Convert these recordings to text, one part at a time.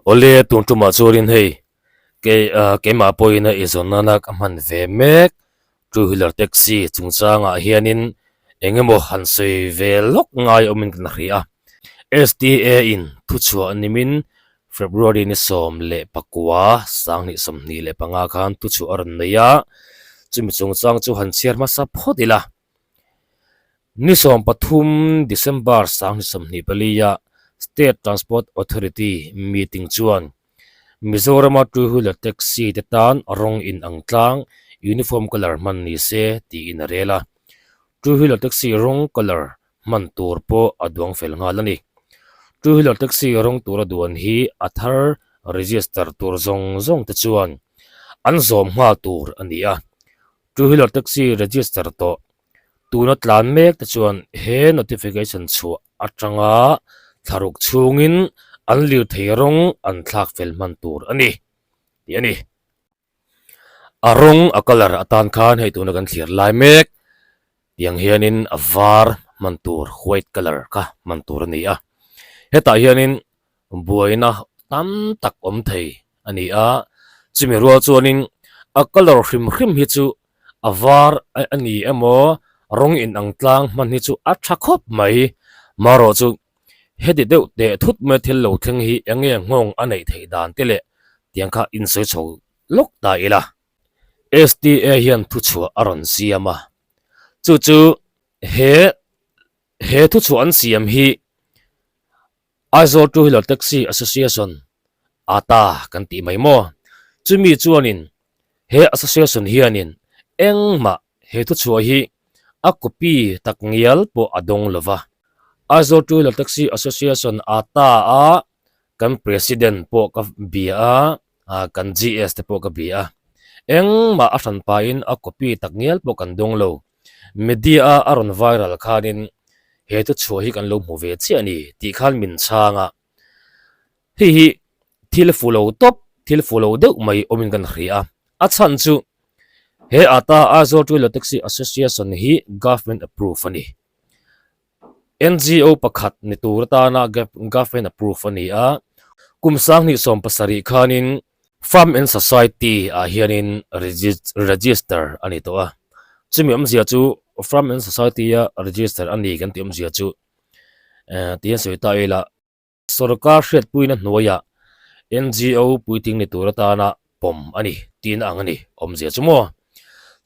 Awle tun tumah chuanin hei kei ah keimah pawhin a eizawn nana ka hman ve mek two wheeler taxi chungchangah hianin eng emaw han sawi ve lawk ngai awmin kan hria a S_T_A in thuchhuah nimin February ni 11 2025 khan thuchhuah a rawn nei a chumi chungchang chu han chhiar hmasa phawt ila. Ni 13 December 2024-a State Transport Authority meeting chuan Mizorama two wheeler taxi te tan rawng inang tlang uniform colour hman ni se tiin a rel a. Two wheeler taxi rawng colour hman tur pawh a duang fel nghal a ni. Two wheeler taxi rawng tura duan hi a thar register tur zawng zawng te chuan an zawm nghal tur a ni a. Two wheeler taxi register tawh tuna tlan mek te chuan he notification chhuah atanga thlaruk chhungin an lirthei rawng an thlak fel hman tur a ni tih a ni. A rawng a colour atan khan hei tuna kan thlir lai mek tiang hianin a var hman tur white colour kha hman tur a ni a, hetah hianin buaina tam tak awm thei a ni a, chumi rual chuanin a colour hrim hrim hi chu a var a ni emaw rawng inang tlang hman hi chu a tha khawp mai marawh chu heti deuh teh thut mai thil lo thleng hi eng nge nghawng a neih theih dan te leh tiang kha insawi chho lawk ta ila. STA hian thuchhuah a rawn siam a, chu chu he he thuchhuah an siam hi Aizawl Two Wheeler Taxi Association, ata kan tih mai maw? Chumi chuanin he association hianin engmah he thuchhuah hi a copy tak ngial pawh a dawng lo va. Aizawl Two Wheeler Taxi Association, ata a kan President pawh ka bia a, kan GS te pawh ka bia a. Engmah a hran pahin a copy tak ngial pawh kan dawng lo. Media a a rawn viral khanin he thu chhuah hi kan lo hmu ve chiah a ni tih khan min chhang a, hei hi thil fu lo tawp, thil fu lo deuh mai awmin kan hria a, a chhan chu he ata Aizawl Two-Wheeler Taxi Association hi government approve a ni. NGO pakhat ni tur atana government approve a ni a, kum 2017 khanin Farm and Society ah hianin register a ni tawh a, chumi awmzia chu Farm and Society a register a ni kan tih awmzia chu eh tihian sawi ta ila sorkar hriatpuina hnuaiah NGO puitling ni tur atana pawm a ni tihna ang a ni awmzia chu maw.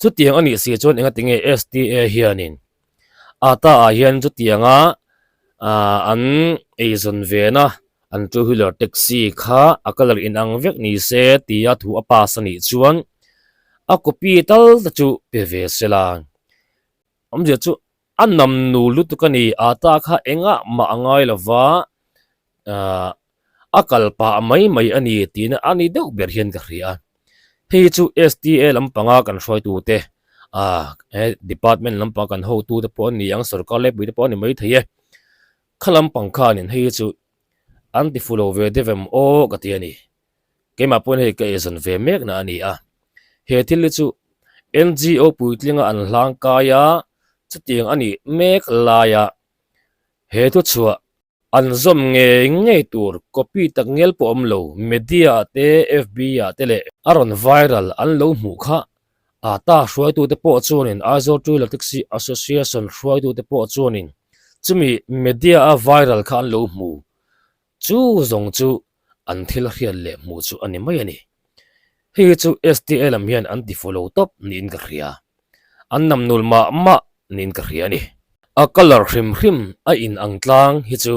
Chutiang a nih si chuan engatinge STA hianin ata ah hian chutianga ah an eizawn vena An two wheeler taxi kha a colour inang vek ni se tia thu a pass a nih chuan a copy tal te chu pe ve se la. Awmzia chu a nam nu lutuk a ni, ata kha engah mah a ngai lo va, ahh a kal pah mai mai a ni tihna a ni deuh ber hian ka hria. Hei hi chu STA lampanga kan hruaitute ahh he department lampanga kan hotute pawh a ni ang, sorkar lepui te pawh a ni maithei e. Kha lampang khanin hei hi chu an ti fu lo ve deuh em aw ka ti a ni. Keimah pawhin hei ka eizawn ve mekna a ni a. He thil hi chu NGO puitlinga an hlang kai a, chutiang a nih mek laia he thuchhuah an zawm ngei ngei tur copy tak ngial pawh awm lo media ah te FB ah te leh a rawn viral an lo hmuh kha Ata hruaitute pawh chuanin Aizawl Two Wheeler Taxi Association hruaitute pawh chuanin chumi media a viral kha an lo hmu chu zawng chu an thil hriat leh hmuh chu a ni mai a ni. Hei hi chu STA lam hian an ti follow tawp niin ka hria. An nam nul mah mah niin ka hria a ni. A colour hrim hrim a in ang tlang hi chu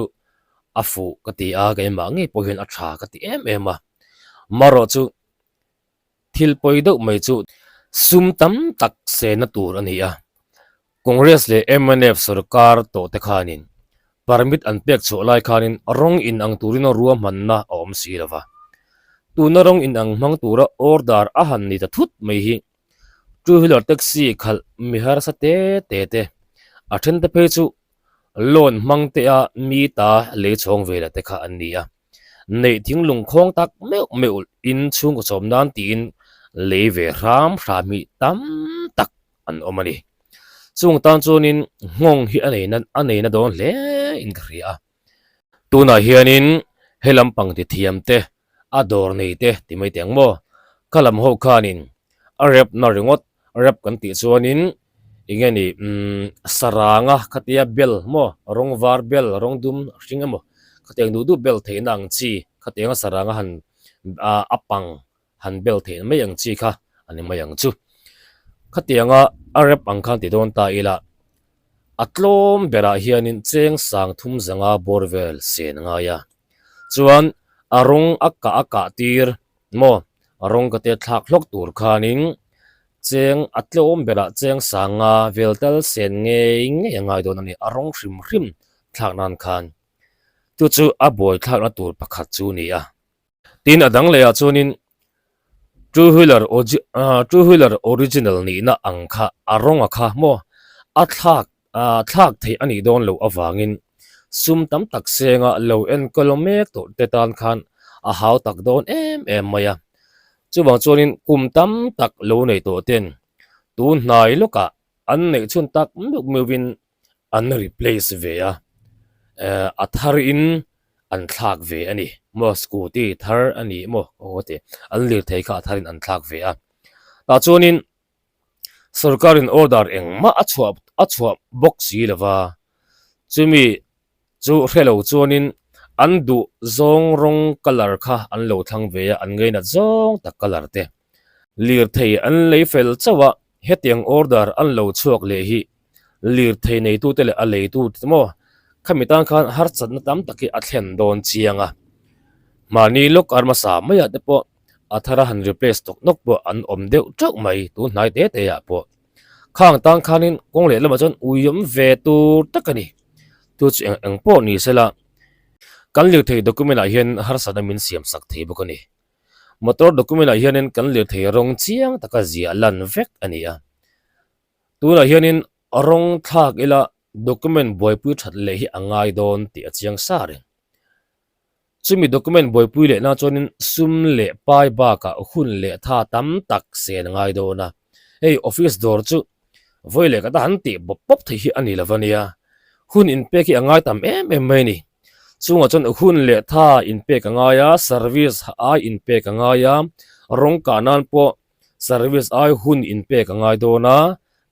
a fuh ka ti a, keimah ngei pawh hian a tha ka ti em em a. Marawh chu Thil pawi deuh mai chu sum tam tak sehna tur a ni a, Congress leh mnf sorkar tawh te khanin permit an pek chhuah lai khanin rawng inang turin ruahmanna a awm si lo va. Tuna rawng inang hmang tura order a han ni ta thut mai hi two wheeler taxi khalh mi harsa te te te, a then te phei chu loan hmang te a mi ta lei chhawng ve la te kha an ni a. Neih thinglung khawng tak meuh meuh in chhungkaw chawm nan tiin lei ve hram hram hi tam tak an awm a ni. Chung tan chuanin nghawng hi a nei a nei na dawn hle in ka hria a. Tunah hianin he lampang ti thiam te A dawr nei te ti mai teh ang maw? Kha lam ho khanin a rep na ringawt rep kan tih chuanin eng nge ni umm saranga khatia bel maw rawng var bel rawng dum hring emaw khatiang duh duh bel theihna ang chi khatianga saranga han ah a pang han bel theih mai ang chi kha a ni mai ang chu. Khatianga a rep ang khan ti dawn ta ila a tlawm berah hianin cheng sang thum zanga bawr vel sen a ngai a. Chuan a rawng a kah a kah tir maw a rawng ka te thlak hlawk tur khanin cheng a tlawm berah cheng sanga vel tal sen ngei ngei a ngai dawn a ni a rawng hrim hrim thlak nan khan chu chu a buai thlakna tur pakhat chu a ni a. Tin a dang lehah chuanin two wheeler two wheeler original nihna ang kha a rawnga kha maw a thlak ah thlak theih a nih dawn loh avangin sum tam tak senga lo enkawl mek tawh te tan khan a hau tak dawn em em mai a. Chuvang chuanin kum tam tak lo nei tawh ten tun hnai lawkah an neih chhun tak meuh meuhin an replace ve a, eh a thar in an thlak ve a ni maw scooty thar a ni maw aw ti an lirthei kha a thar in an thlak ve a tah chuanin sorkar in order engmah a chhuah a chhuah bawk si lova chumi chu hre lo chuanin an duh zawng rawng colour kha an lo thlang ve a an ngainat zawng tak colour te. Lirthei an lei fel chauh a, hetiang order an lo chhuak leh hi lirthei neitute leh a leitute te maw khami tan khan harsatna tam tak hi a thlen dawn chiang a. Mahni lawk ar hmasa maiah te pawh a thara han replace tawk nawk pawh an awm deuh teuh mai tun hnai te te ah pawh. Khang tan khanin kawng leh lamah chuan ui awm ve tur tak a ni. Chu chu eng eng pawh ni sela kan lirthei document ah hian harsatna min siam sak thei bawk a ni. Motor document ah hianin kan lirthei rawng chiang taka ziah lan vek a ni a. Tunah hianin rawng thlak ila document buaipui that leh hi a ngai dawn tih a chiang sa reng. Chumi document buaipui leh na chuanin sum leh pai bakah hun leh tha tam tak sen a ngai dawn a. Hei office dawr chu vawi leh kata han tih bawp bawp theih hi a ni lo ania. Hun inpek hi a ngai tam em em mai a ni. Chungah chuan hun leh tha inpek a ngai a, service ai inpek a ngai a, rawng kah nan pawh service ai hun inpek a ngai dawn a,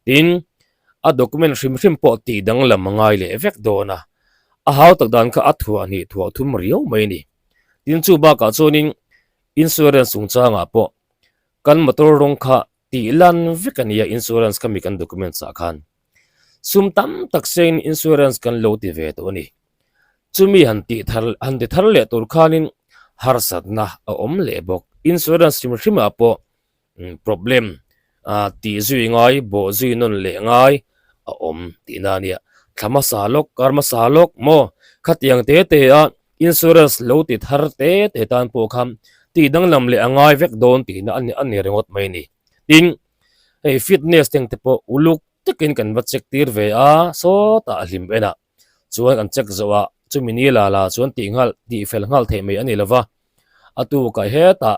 tin a document hrim hrim pawh tih danglam a ngai leh vek dawn a, a hau tak dan kha a thuah hnih thuah thum riau mai a ni. Tin chu bakah chuanin insurance chungchangah pawh kan motor rawng kha tih lan vek a nia insurance kha mi kan documents ah khan sum tam tak sengin insurance kan lo ti ve tawh a ni. Chumi han tih thar han ti thar leh tur khanin harsatna a awm leh bawk. Insurance hrim hrim ah pawh problem ah tih zui ngai bawh zui nawn leh ngai a awm tihna a nia. Thla hmasa lawk kar hmasa lawk maw khatiang te te a insurance lo ti thar te te tan pawh khan tih danglam leh a ngai vek dawn tihna a ni a ni ringawt mai a ni. Tin hei fitness teng te pawh uluk takin kan va check tir ve a sawtah a hlim en ah chuan kan check zawh ah chumi ni la la chuan tih nghal tih fel nghal theih mai a ni lova a tukah hetah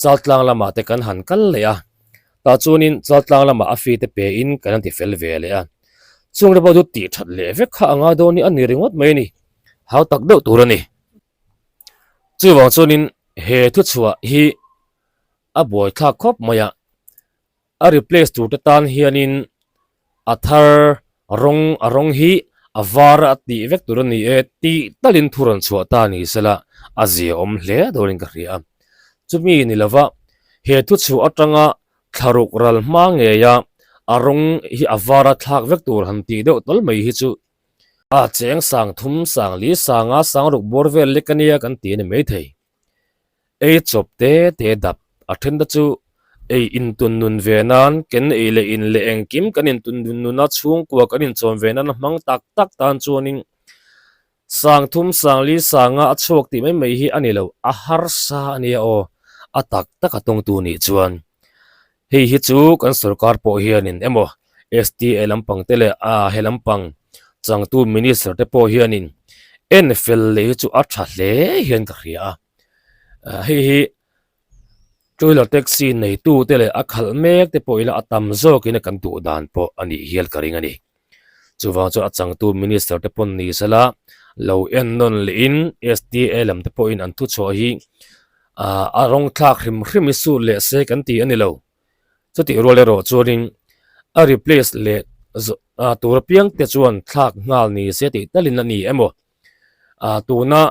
chaltlang lamah te kan han kal leh a tah chuanin chaltlang lamah a fee te pe in kan han ti fel ve leh a chung te pawh chu tih that leh vek kha a ngai dawn hi a ni ringawt mai a ni hau tak deuh tur a ni chuvang chuanin he thuchhuah hi a buaithlak khawp mai a. A replace tur te tan hianin a thar rawng a rawng hi a var a tih vek tur a ni e tih talin thu rawn chhuah ta ni sela a zia awm hle dawrin ka hria a. Chumi ni lova he thu chhuah atanga thlaruk ral hma ngeia a rawng hi a var a thlak vek tur han tih deuh tawl mai hi chu a cheng sang thum sang li sanga sang ruk bawr vel lek a nia kan ti a ni maithei. Ei chawp te te dap a then te chu ei intun nun ve nan ken ei leh in leh engkim kan intun nun nun a chhungkua kan inchawm ve nan a hmang tak tak tan chuanin sang thum sang li sanga a chhuak tih mai mai hi a ni lo a harsa a nia aw a tak tak a tawngtu nih chuan hei hi chu kan sorkar pawh hianin emaw STA lampang te leh a he lampang changtu minister te pawh hianin en fel leh hi chu a tha hle hian ka hria a hei hi two wheeler taxi neitu te leh a khalh mek te pawh ila a tam zawkin kan duh dan pawh a nih hial ka ring a ni chuvang chuan a changtu minister te pawn ni sela lo en nawn lehin STA lam te pawhin an thuchhuah hi. Ahh a rawng thlak hrim hrim hi sut leh se kan ti a ni lo. Chutih rual erawh chuanin a replace leh ah tur apiang te chuan thlak nghal ni se tih talin a ni emaw ah tuna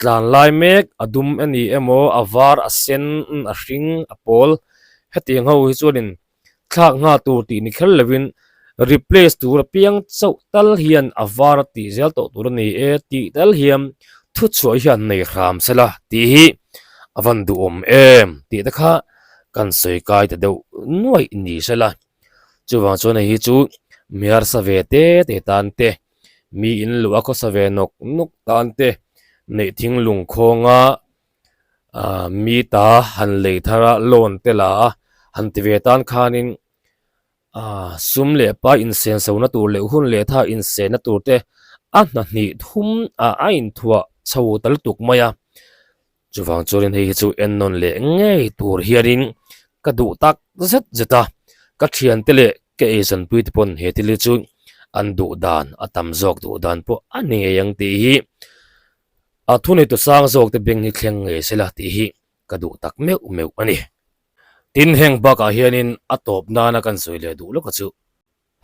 tlan lai mek a dum a ni emaw a var a sen a hring a pawl hetiang ho hi chuanin thlak nghal tur tih ni kher lovin replace tur apiang chauh tal hian a var a tih zel tawh tur a ni e tih tal hian thuchhuah hian nei hram sela tih hi a van duhawm em tih te kha kan sawi kai ta deuh nuaih ni sela chuvang chuan hei hi chu mi harsa ve te te tan te mi in luh a khawsa ve nawk nawk tan te neih thing lung khawnga ah mi ta han lei thar a loan te la a han ti ve tan khanin ah sum leh pa insenso na tur leh hun leh tha insen na tur te a hnahnih thum ah a inthuah chho ta lutuk mai a chuvang chuanin hei hi chu en nawn leh ngei tur hianin ka duh tak zet zet a ka thiante leh ka eizawnpui te pawn he thil hi chu an duh dan a tam zawk duh dan pawh a ni ngei ang tih hi. A thuneitu sang zawk te beng hi thleng ngei sela tih hi ka duh tak meuh meuh a ni. Tin, heng bakah hianin a tawp nana kan sawi leh duh lawka chu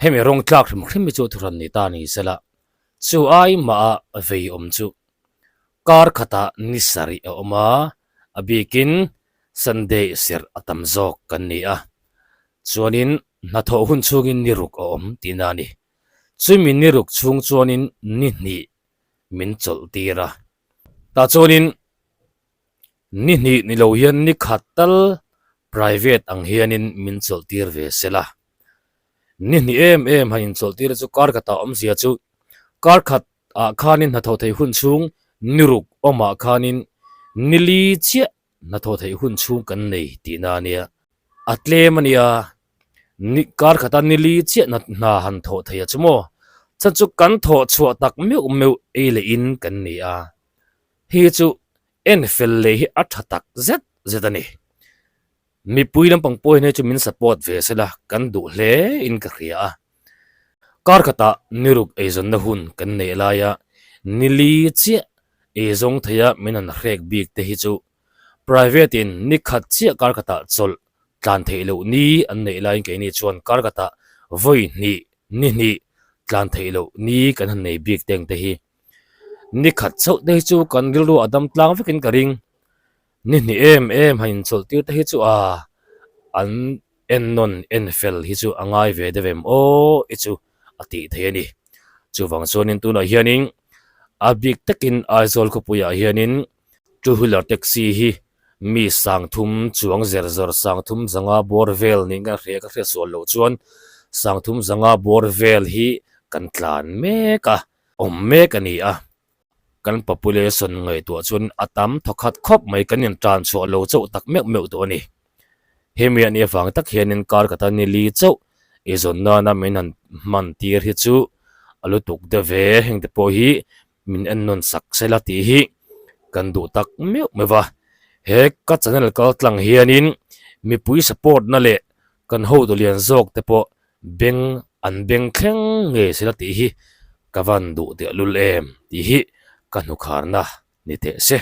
hemi rawng tlak hrim hrim hi chu thuhran ni ta ni sela, chu ai mah a vei awm chu kar khatah ni sarih a awm a, a bikin Sunday serh a tam zawk kan ni a, chuanin hnathawh hun chhungin ni ruk a awm tihna a ni. Chumi ni ruk chhung chuanin ni hnih min chawlh tir a. Tah chuanin ni hnih ni lo hian ni khat tal private ang hianin min chawlh tir ve se la. Ni hnih em em han inchawlh tir chu kar khatah awmzia chu kar khat ah khanin hnathawh theih hun chhung ni ruk awmah khanin ni li chiah hnathawh theih hun chhung kan nei tihna a nia. A tlem a nia, ni kar khata ni li chiah hna hna han thawh thei a chu maw? Chhan chu kan thawh chhuah tak meuh meuh ei leh in kan ni a, hei chu en fel leh hi a tha tak zet zet a ni. Mipui lampang pawh hian hei chu min support ve sela kan duh hle in ka hria a. Kar khatah ni ruk eizawnna hun kan neih laia ni li chiah eizawng theia min han hrek bik te hi chu private in ni khat chiah kar khatah chawlh tlan theih loh ni an neih laiin keini chuan kar khatah vawi hnih ni hnih tlan theih loh ni kan han nei bik teng te hi ni khat chauh te hi chu kan rilru a dam tlang vekin ka ring. Ni hnih em em han inchawlh tir te hi chu a an en nawn en fel hi chu a ngai ve deuh em aw i chu a tih thei a ni. Chuvang chuanin tunah hianin a bik takin Aizawl khawpuiah hianin two wheeler taxi hi mi sangthum chuang zer zawr sangthum zanga bawr vel niin ka hria ka hriat sual loh chuan sangthum zanga bawr vel hi kan tlan mek a awm mek a ni a. Kan population ngaihtuah chuan a tam thawkhat khawp mai kan intan chhuah lo chauh tak meuh meuh tawh a ni. Hemi a nih avang tak hianin kar kata ni li chauh i zawn nana min han hman tir hi chu a lutuk deuh ve heng te pawh hi min en nawn sak sela tih hi kan duh tak meuh meuh va. He ka channel kal tlang hianin mipui support na leh kan hotu lian zawk te pawh Beng an beng thleng ngei sela tih hi ka van duh teh lul em tih hi ka hnukharna ni teh se.